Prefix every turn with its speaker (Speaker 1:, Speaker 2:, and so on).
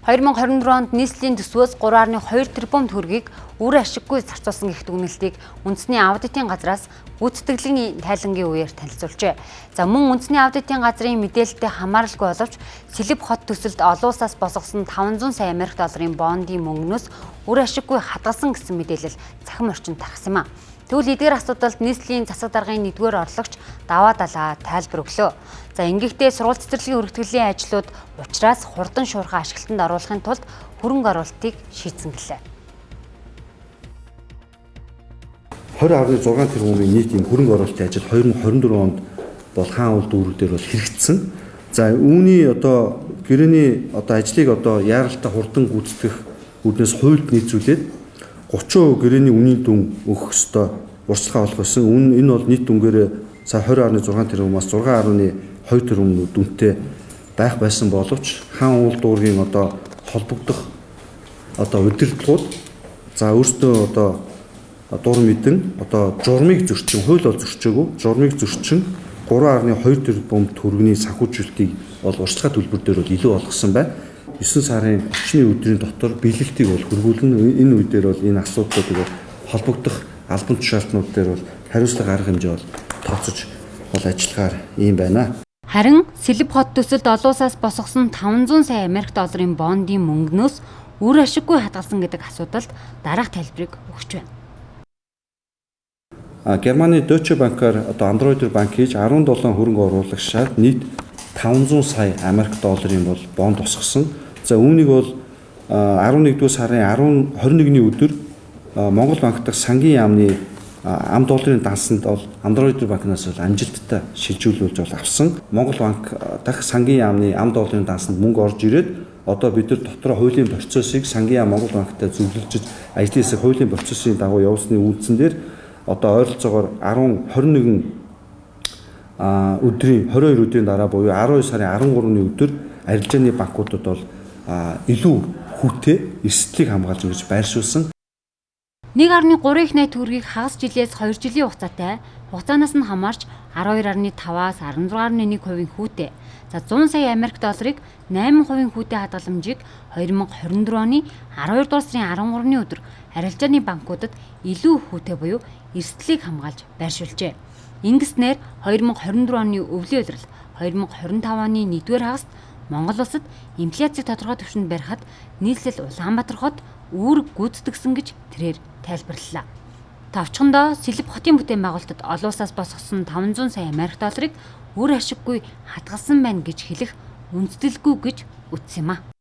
Speaker 1: 2024 онд нийслэлийн төсвөөс 3.2 тэрбум төгрөгийг үр ашиггүй зарцуулсан гэх дүгнэлтийг үндэсний аудитын газраас гүйцэтгэлийн тайлангийн үеэр танилцуулжээ. За мөн үндэсний аудитын газрын мэдээлэлтэй хамааралгүй боловч Сэлэв хот төсөлд олон улсаас босгосон 500 сая Америк долларын бондын мөнгнөөс үр ашиггүй хадгалсан гэсэн мэдээлэл цахим орчинд тархсан юм а. Тэгвэл эдгээр асуудалд нийслэлийн засаг даргын 1-р орлогч даваа далаа тайлбар өглөө. За ингэхдээ сургууль цэцэрлэгийн өргөтгөлийн ажлууд учраас хурдан шуурхай ашиглалтанд оруулахын тулд хөрөнгө оруулалтыг шийдсэн гэлээ.
Speaker 2: 20.6 тэрбумын нийт ийм хөрөнгө оруулалтын ажил 2024 онд бол хаан уул дүүрэг дээр бол хэрэгжсэн. За үүний одоо гэрээний одоо ажлыг одоо яаралтай хурдан гүйцэтгэх үүднээс хуульд нийцүүлээд 30% гэрээний үнийн дүн өгөх ёстой урьдчилгаа болох байсан. Энэ бол нийт дүнгээрээ сая 20.6 тэрбумаас 6.2 тэрбум дүнтэй байх байсан боловч хаан уул дүүргийн одоо холбогдох одоо удирдлагууд за өөрсдөө одоо дур мэдэн одоо журмыг зөрчин, хууль бол зөрчөөгүй, журмыг зөрчин 3.2 тэрбум төгрөгийн санхүүжилтийг бол урьдчилгаа төлбөр дээр бол илүү болгосон байна. 9 сарын 30-ны өдрийн дотор биелэлтийг бол хөргүүлнэ. Энэ үе дээр бол энэ асуудлуудыг бол холбогдох албан тушаалтнууд дээр бол хариуцлага арга хэмжээ бол тооцож бол ажиллахаар ийм байна.
Speaker 1: Харин Сэлэв хот төсөлд олон улсаас босгосон 500 сая Америк долларын бондын мөнгнөөс үр ашиггүй хадгалсан гэдэг асуудалд дараах тайлбарыг өгч байна.
Speaker 2: Германы Deutsche Bank-аар одоо Android банк хийж 17 хөрөнгө оруулагчаар нийт 500 сая Америк долларын бол бонд босгосон. За үүнийг бол 11-р сарын 21-ний өдөр Монгол банк дахь сангийн яамны ам долларын дансанд бол Android банкнаас бол амжилттай шилжүүлүүлж бол авсан. Монгол банк дахь сангийн яамны ам долларын дансанд мөнгө орж ирээд одоо бид нар дотроо хуулийн процессыг сангийн яам Монгол банктай зөвлөж ажлын хэсэг хуулийн процессын дагуу явуулсны үндсэн дээр одоо ойролцоогоор 10 21 өдрийн 22 өдрийн дараа буюу 12 сарын 13-ны өдөр арилжааны банкудад бол илүү хүүтэй эрсдлийг хамгаалж ингэж байршуулсан.
Speaker 1: 1.3 их найт төгрөгийг хагас жилээс 2 жилийн хугацаатай хугацаанаас нь хамаарч 12.5-аас 16.1% хүүтэй. За 100 сая Америк долларыг 8% хүүтэй хадгаламжийг 2024 оны 12 дугаар сарын 13-ны өдөр арилжааны банкудад илүү хүүтэй буюу эрсдлийг хамгаалж байршуулжээ. Ингэснээр 2024 оны өвлийн улирал 2025 оны 1-р хагаст Монгол улсад инфляцийг тодорхой түвшинд барихад нийслэл Улаанбаатар хот үүрэг гүйцэтгэсэн гэж тэрээр тайлбарлалаа. Товчхондоо Сэлэв хотын бүтээн байгуулалтад олон улсаас босгосон 500 сая Америк долларыг үр ашиггүй хадгалсан байна гэж хэлэх үндэслэлгүй гэж үтсэн юм а.